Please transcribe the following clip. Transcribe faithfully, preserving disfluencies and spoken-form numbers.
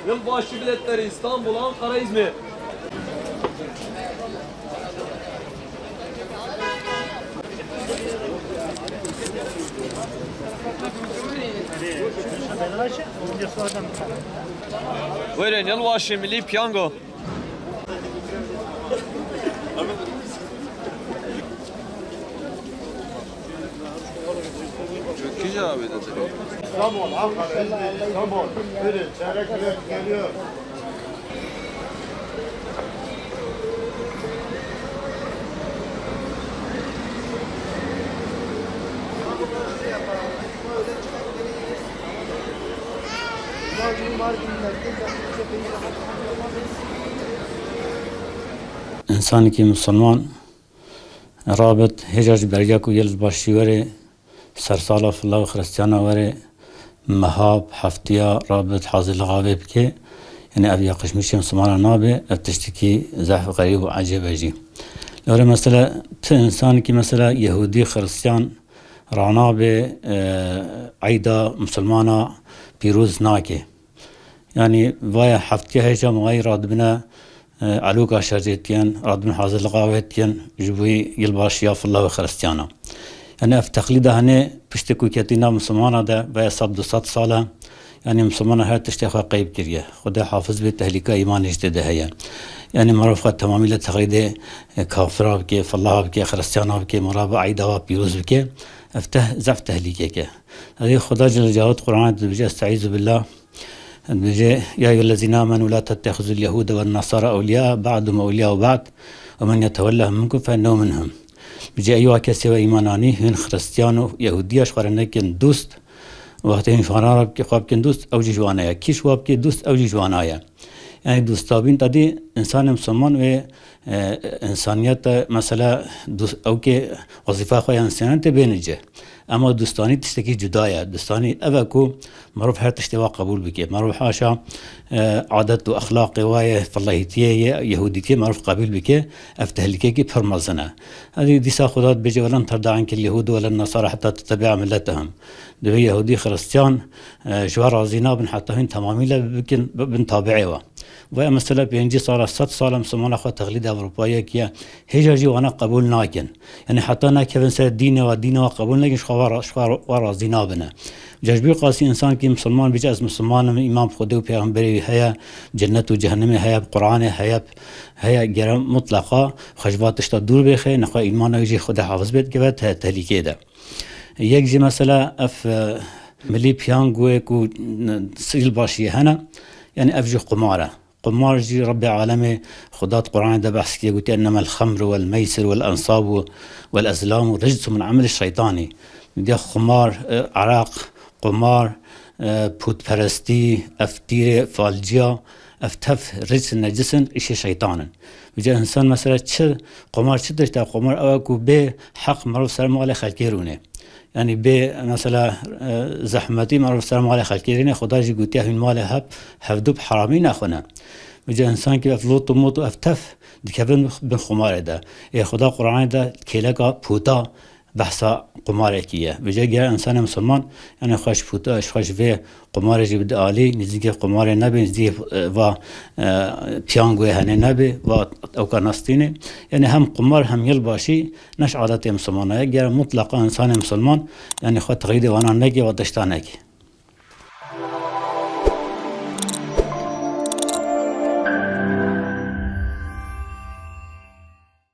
Yılbaşı biletleri İstanbul, Ankara, İzmir. Buyurun, yılbaşı milli piyango. Çok güzel abi de. İstanbul, Ankara, İzmir, İstanbul. Buyurun, çeyrek bilet geliyor. Însanekî misilman rabit hêja ji beriya ku yê li başî were, sersala filla û xiristiyana were, meha, heftiya rabit hazirlixa wê bike. Yanî ev yaqişmîşê misilmana nabe, ev tiştekî zehf xerîb û ecêb e jî. Lore mesela ti însanekî mesela yehûdî, xiristiyan ranabe, e, eyda misilmana pîroz nake. Yanî vaya heftiya hêja mawayî radibine, e, eloka şerê dikin, radibin hazirlixa wê dikin, ji bo yilbaşiya filla û xiristiyana. Yanî ev teqlîda hene piştî ku ketî nav misilmana de vaya sed du sed sal e. Yanî misilmana her tiştê xwe qeyb kiriye. Xuda hafiz bê, tehlîka îmanê jî tê de heye. Yanî mirov xwe temamî li teqlîdê, e, kafira bike, filla bike, xiristiyana bike, mirov bi eyda wa pîroz bike. Ev teh-, zehf tehlîkek e. Hevî Xuda Celle Celaluhu Qur'anê dibêje, Estaizu billah, dibêje, "Ya eyyuhellezîne amenu la tettehizul yehude wen nasara ewliya, ba'duhum ewliya'u ba'd, ve men yetewellehum minkum fe innehu minhum." Dibêje, "Ey wa kesê we îman anî, hûn xiristiyan û yehûdiya ji xwe re nekin dost, wextê hûn ji wana re bike-, xwe bikin dost, ew jî ji wana ye. Kî ji wa bike dost, ew jî ji wana ye." Yanî dostabîn tadî însanê misilman wê, e, însaniyet e, mesela, dus-, ew ke wezîfa xwe ya însaniyetê bêne cih. Ema dostanî tiştekî cuda ye. Dostanî ev e ku mirov her tiştê wa qebûl bike. Mirov haşa, e, adet û exlaqê wa yê fillahîtiyê, yê yehûdîtiyê mirov qebûl bike, ev tehlîkekî pir mezin e. Hevî dîsa Xuda dibêje, "Ve len terda ankel yehudu ve len nasara heta tettebi'a milletehum." Divê yehûdî, xiristiyan, e, ji we razî nabin heta hûn temamî le bikin, bibin tabi'ê we. Vaya mesela pêncî sala, sed sala misilmana xwe teqlîd Ewropayê kiye, hêja jî wana qebûl nakin. Yanî heta nekevin ser dînê we, dînê we qebûl nekin, ji xwe wa ra-, ji xwe wa razî nabine. Ca ji bo qasî însankî misilman bêje, "Ez misilman im, îman bi Xwedê û pêxemberê wî heye, cennet û cehennemê heye, bi Qur'anê heye, heye," gere mutleqa xwe ji va tişta dûr bêxe, nexwe îmana wî jî Xwedê hafiz bê dikeve te-, tehlîkê de. Yek jî mesela ev, e, milî piyangoyê ku, e, sil başiyê hene, yanî ev jî qumar e. Qumar jî Rebbê alemê Xuda di Qur'anê de behs kiriye, gotiye, "Ennemel xemru wel meysir wel ensabu wel ezlamu ricsu min emeli şeytanî." Diye qumar, e, eraq, qumar, e, pûtperestî, ev tîrê, falciya, ev tev ric in, necis in, îşê şeytan in. Vêca însan mesela çi qumar çi tişt e? Qumar ew e ku bê heq mirov ser malê xelkê rûne. Yanî bê mesela, e, zehmetî mirov ser malê xelkê rûne, Xuda jî gotiye hûn malê hev, hevdu bi heramî nexwine. Vêca însan ki ev lot û mot û ev tev dikevin bin qumarê de. Ê Xuda Qur'anê de kêleka pûta behsa qumarekî ye. Vêca gere însanê misilman, yanî xwe ji pûta, ji xwe ji vê qumarê jî bide alî, nêzîkê qumarê nebe, nêzîkê, e, va, e, piyangoyê henê nebe, va ewka nastînê. Yanî hem qumar hem yilbaşî ne ji adetê misilmana ye. Gere mutleqa însanê misilman, yanî xwe teqlîdê wana neke, va tişta neke.